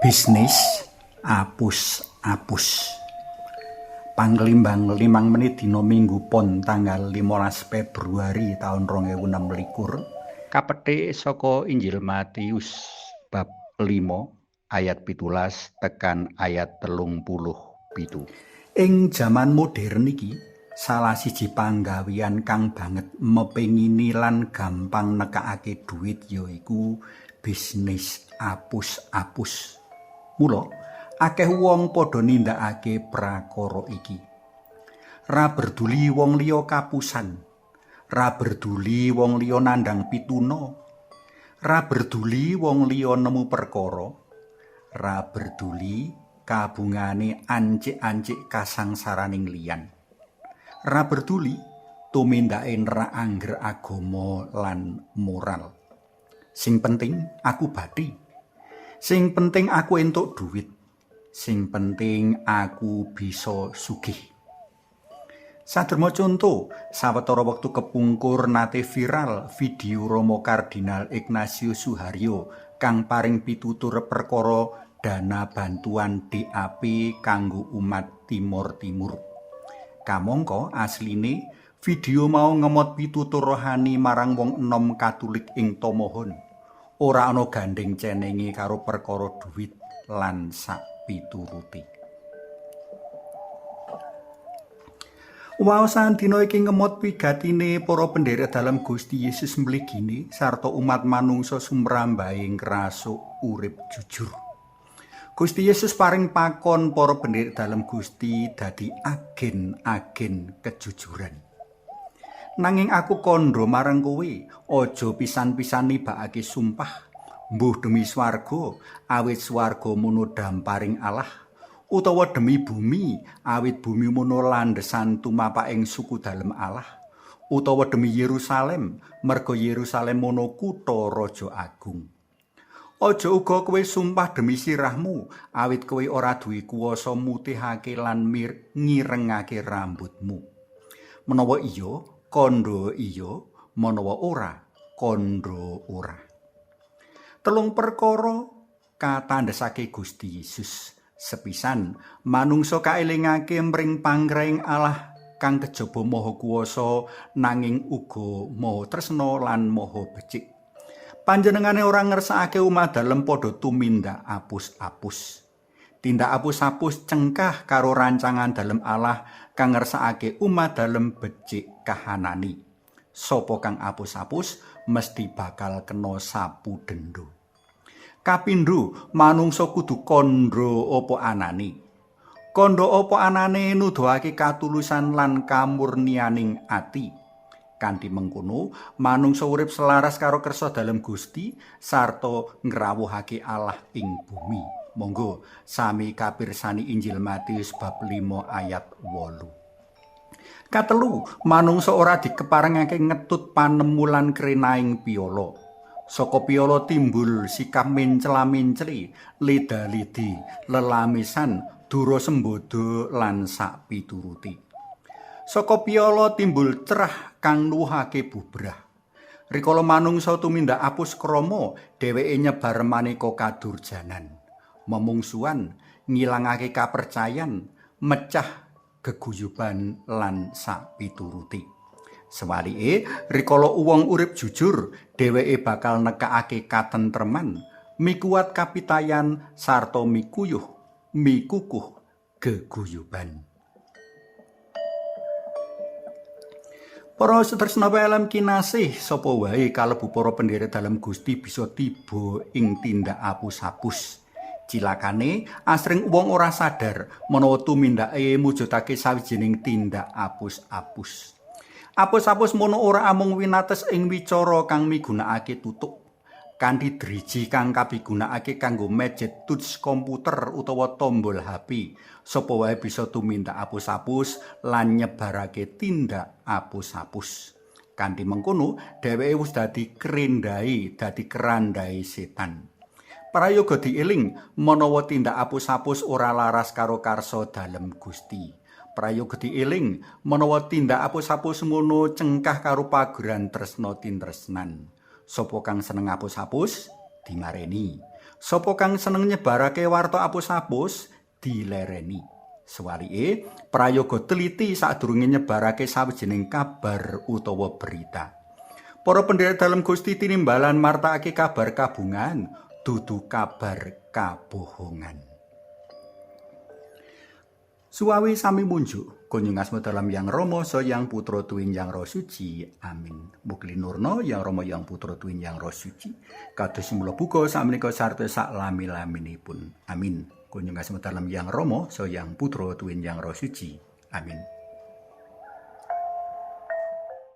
Bisnis apus-apus. Panglimbang 5 menit dina Minggu Pon tanggal 15 Februari taun 2026 kapethik saka Injil Matius bab 5 ayat 17 tekan ayat 37. Ing jaman modern iki salah siji panggawean kang banget mepengini lan gampang nekakake dhuwit yaiku bisnis apus-apus. Mula akeh wong padha nindakake prakara iki. Ra berduli wong liya kapusan. Ra berduli wong liya nandhang pituna. Ra berduli wong liya nemu perkara. Ra berduli kabungane ancik-ancik kasangsaraning liyan. Ra berduli tumindake nerak angger agama lan moral. Sing penting aku bathi. Sing penting aku entuk duit. Sing penting aku bisa sugih. Saderma conto, sawetara wektu kepungkur nate viral video Romo Kardinal Ignatius Suharyo kang paring pitutur perkara dana bantuan DAP kanggo umat Timor Timur. Kamangka asline video mau ngemot pitutur rohani marang wong enom Katolik ing Tomohon. Ora ana gandeng cenenge karo perkara duit lan sak pituruti. Waosan dina iki ngemot pigatine para penderek dalem Gusti Yesus mligine sarta umat manungsa sumrambahe ngrasuk urip jujur. Gusti Yesus paring pakon para penderek dalem Gusti dadi agen-agen kejujuran. Nanging aku kandha marang kowe, aja pisan-pisan nibakake sumpah, mbuh demi swarga, awit swarga mono damparing Allah, utawa demi bumi, awit bumi mono landhesan tumapaking suku dalem Allah, utawa demi Yerusalem, merga Yerusalem mono kutha raja agung. Aja uga kowe sumpah demi sirahmu, awit kowe ora duwe kuwasa mutihake lan ngirengake rambutmu. Menawa iya, kandha iya, menawa ora, kandha ora. Telung perkara katandhesake Gusti Yesus. Sepisan, manungsa kaelingake mring panggraing Allah kang kejaba maha kuwasa nanging uga maha tresna lan maha becik. Panjenengane ora ngersakake umat dalem padha tumindak apus-apus. Tindak apus-apus cengkah karo rancangan dalem Allah kang ngersakake umat dalem becik kahanani. Sapa kang apus-apus mesti bakal kena sapu dendo. Kapindho, manungsa kudu kandha apa anane. Kandha apa anane nuduhake katulusan lan kamurnianing ati. Kanthi mengkono, manungsa urip selaras karo kersa dalem Gusti sarta ngrawuhake Allah ing bumi. Monggo sami kapirsani Injil Matius bab 5 ayat 8. Katelu, manungsa ora dikeparengake ngetut panemu lan krenaing piala. Saka piala timbul sikap mencla-mencli, leda-ledi, lelamisan, dura sembodo lan sak pituruti. Saka piala timbul cerah kang nuwuhake bubrah. Rikala manungsa tumindak apus krama, dheweke nyebar maneka kadurjanan, memungsuhan, ngilangake kapercayan, mecah geguyuban lan sak pituruti. Sewalike, rikala wong urip jujur, dheweke bakal nekakake katentreman, mikuwat kapitayan sarta mikuyuh, mikukuh geguyuban. Para sutresna PLM kinasih, sapa wae kalebu para penderek dalem Gusti bisa tiba ing tindak apus-apus. Cilakane asring wong ora sadar menawa tumindake mujudake sawijining tindak apus-apus. Apus-apus mono ora amung winates ing wicara kang migunakake tutuk. Kanthi driji kang kapigunakake kanggo mejet touch komputer utawa tombol HP, sapa wae bisa tumindak apus-apus lan nyebarake tindak apus-apus. Kanthi mengkono, dheweke wis dadi krendhae, dadi kerandhae setan. Prayoga dieling menawa tindak apus-apus ora laras karo karsa dalem Gusti. Prayoga dieling menawa tindak apus-apus ngono cengkah karo paguran tresna tintresnan. Sapa kang seneng apus-apus dimareni. Sapa kang seneng nyebarake warta apus-apus dilereni. Sewalike, prayoga teliti sadurunge nyebarake sawijining kabar utawa berita. Para pendherek dalem Gusti tinimbalan martakake kabar kabungan, dudu kabar kabohongan. Suwawi sami munjuk, kunjung asma dalam Yang Rama saha Yang Putra tuwin Yang Roh Suci. Amin. Mugi linurna Yang Rama Yang Putra tuwin Yang Roh Suci. Kados mula buka sakmenika sarta sak lami-laminipun. Amin. Kunjung asma dalam Yang Rama saha Yang Putra tuwin Yang Roh Suci. Amin.